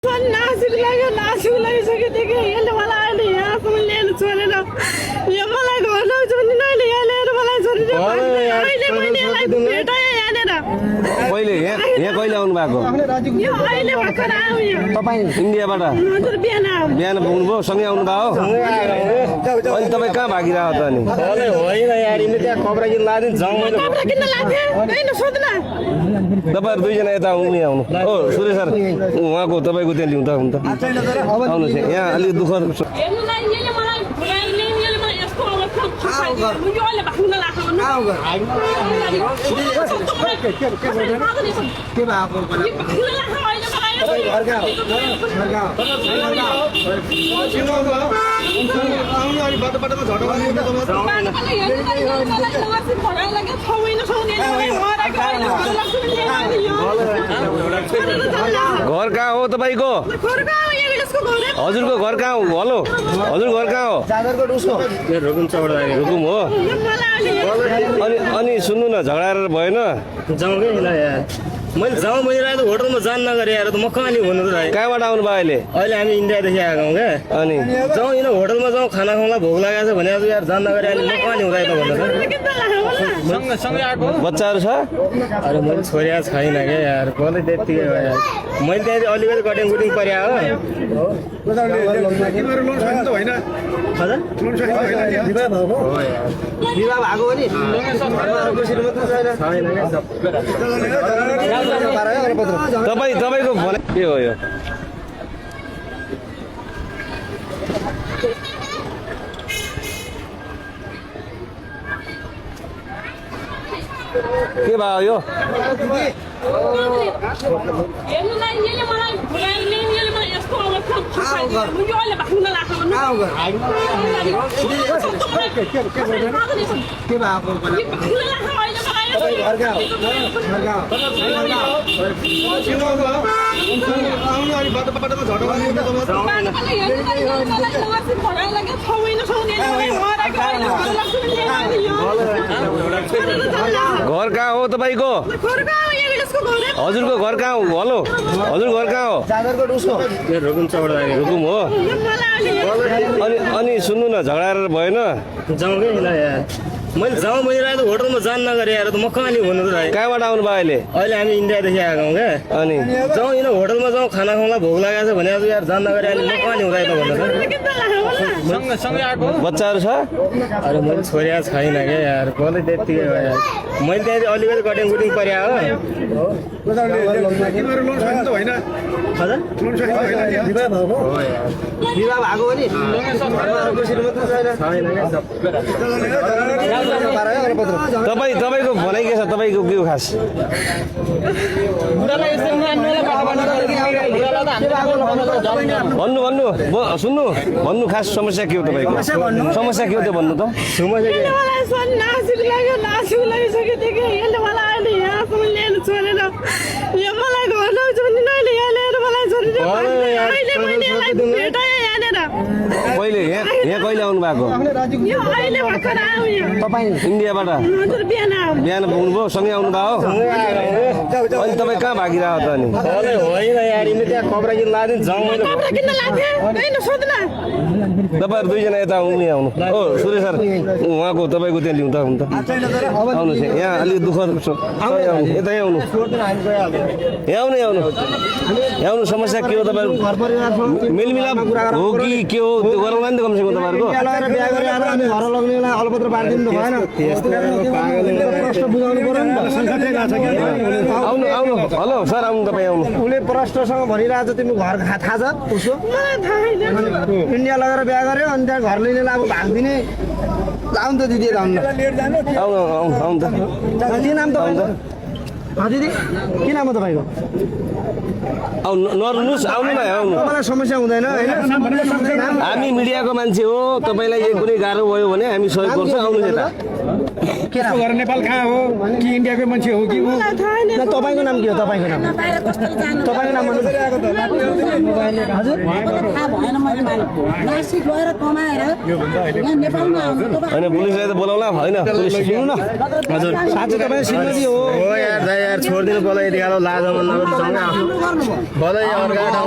नासिक लागिसकेदेखि यसले मलाई अहिले यहाँसम्म लिएर छोडेर यो मलाई घर छोड्नु अहिले यहाँ लिएर मलाई छोडेर अहिले मैले यसलाई भेटाएँ यहाँनिर। कहिले यहाँ कहिले आउनु भएको? यो अहिले भर्खर आयो यहाँ। तपाईँ इन्डियाबाट हजुर बिहान आयो। बिहान पुग्नुभयो, सँगै आउनु भयो? अनि तपाईँ कहाँ भागिरहेको त अनि? होइन यार यिनीले त्यहाँ कपडा किन्न लादिन् जाउँ मैले कपडा किन्न लाग्थ्यो होइन सोध्न। तपाईँहरू दुईजना यता आउनु आउनु। ओ सुरेश सर उहाँको तपाईँको त्यहाँ लिउँ त हुन त आउनुहोस् यहाँ अलिक दुःख हेर्नुलाई यसले मलाई फुलाइले यसले मलाई यस्तो अवस्था फसाइदियो। म यो अहिले भाग्न लाग्छ भन्नु। के भएको घर कहाँ हो तपाईँको? हजुरको घर कहाँ हो? हेलो हजुर घर कहाँ हो? रुकुम हो। अनि सुन्नु न झगडाएर भएन? जाउँ कि यार मैले जाउँ भनिरहेको होटलमा जान नगरे यार त म कहाँ नि भन्नु त। कहाँबाट आउनु भयो अहिले? अहिले हामी इन्डियादेखि आएको हौँ क्या। अनि जाउँ होइन होटलमा जाउँ खाना खाउँला भोक लागेको छ भने यार जान नगरे अहिले म कहाँ नि हुँदा त भन्नु। बच्चाहरू छ? अरे मैले छोरिया छैन क्या यार बोलै त्यतिकै हो यार। मैले त्यहाँ अलिकति कटिङ कुटिङ पऱ्यो हो। विवाह भएको हो नि तपाईँको भनाइ के हो यो? के भयो यो? हेर्नुलाई यसले मलाई फुलाइले यसले मलाई यस्तो अवस्था फसाइदियो। म यो अहिले भाग्न लाग्छ भन्नु। के भएको घर कहाँ हो तपाईँको? हजुरको घर कहाँ हो? हेलो हजुर घर कहाँ हो? रुकुम हो। अनि सुन्नु न झगडाएर भएन? जाउँ कि यार मैले जाउँ भनिरहेको होटलमा जान नगरे यार त म कहाँ नि भन्नु त। कहाँबाट आउनु भयो अहिले? अहिले हामी इन्डियादेखि आएको हौँ क्या। अनि जाउँ होइन होटलमा जाउँ खाना खाउँला भोक लागेको छ भने यार जान नगरे अहिले म कहाँ नि हुँदा त भन्नु। बच्चाहरू छ? अरे मैले छोरिया छैन क्या यार बोलै त्यतिकै हो यार। मैले त्यहाँ अलिकति कटिङ कुटिङ पऱ्यो हो। विवाह भएको हो नि तपाईँको भनाइ के छ? तपाईँको के हो खास? भन्नु भन्नु सुन्नु भन्नु खास समस्या के हो तपाईँको? समस्या के हो त्यो भन्नु त। नासिक लागिसकेदेखि यसले मलाई अहिले यहाँसम्म लिएर छोडेर यो मलाई घर छोड्नु अहिले यहाँ लिएर मलाई छोडेर अहिले मैले यसलाई भेटाएँ यहाँनिर। कहिले यहाँ कहिले आउनु भएको? यो अहिले भर्खर आयो यहाँ। तपाईँ इन्डियाबाट हजुर बिहान आयो। बिहान पुग्नुभयो, सँगै आउनु भयो? अनि तपाईँ कहाँ भागिरहेको त अनि? होइन यार यिनीले त्यहाँ कपडा किन्न लादिन् जाउँ मैले कपडा किन्न लाग्थ्यो होइन सोध्न। तपाईँहरू दुईजना यता आउनु आउनु। ओ सुरेश सर उहाँको तपाईँको त्यहाँ लिउँ त हुन त आउनुहोस् यहाँ अलिक दुःख यतै आउनु। यहाँ आउनु समस्या के हो तपाईँहरू? मेलमिलाप हो कि के हो त्यो गरौँला नि त कमसेकम तपाईँहरूको। अलपत्र पारिदिनु त भएन। प्रश्न बुझाउनु पर्यो नि त। आउनु हेलो सर आउनु तपाईँ आउनु। उसले प्रश्नसँग भनिरहेको छ तिम्रो घर थाहा छ उसो? मलाई थाहा छैन। इन्डिया लगेर बिहा गर्यो अनि त्यहाँ घर लिने अब भागिदिने आउनु त दिदी आउनु आउनु त। के नाम तपाईँको? दिदी के नाम हो तपाईँको? आउनु नरुनुहोस् आउनु न आउनु। तपाईँलाई समस्या हुँदैन होइन? हामी मिडियाको मान्छे हो, तपाईँलाई यही कुनै गाह्रो भयो भने हामी सहयोग गर्छौँ। आउनु यता। घर नेपाल कहाँ हो कि इन्डियाकै मान्छे हो कि तपाईँको नाम के हो? तपाईँको नाम तपाईँको नाम भन्नु। हजुर होइन पुलिसलाई त बोलाउला होइन पुलिस सुन्नु न। हजुर साँच्चै तपाईँ श्रीमती हो? यार छोडिदिनु बोला यति गाह्रो लाज मन नगर्नु बोलै अर्का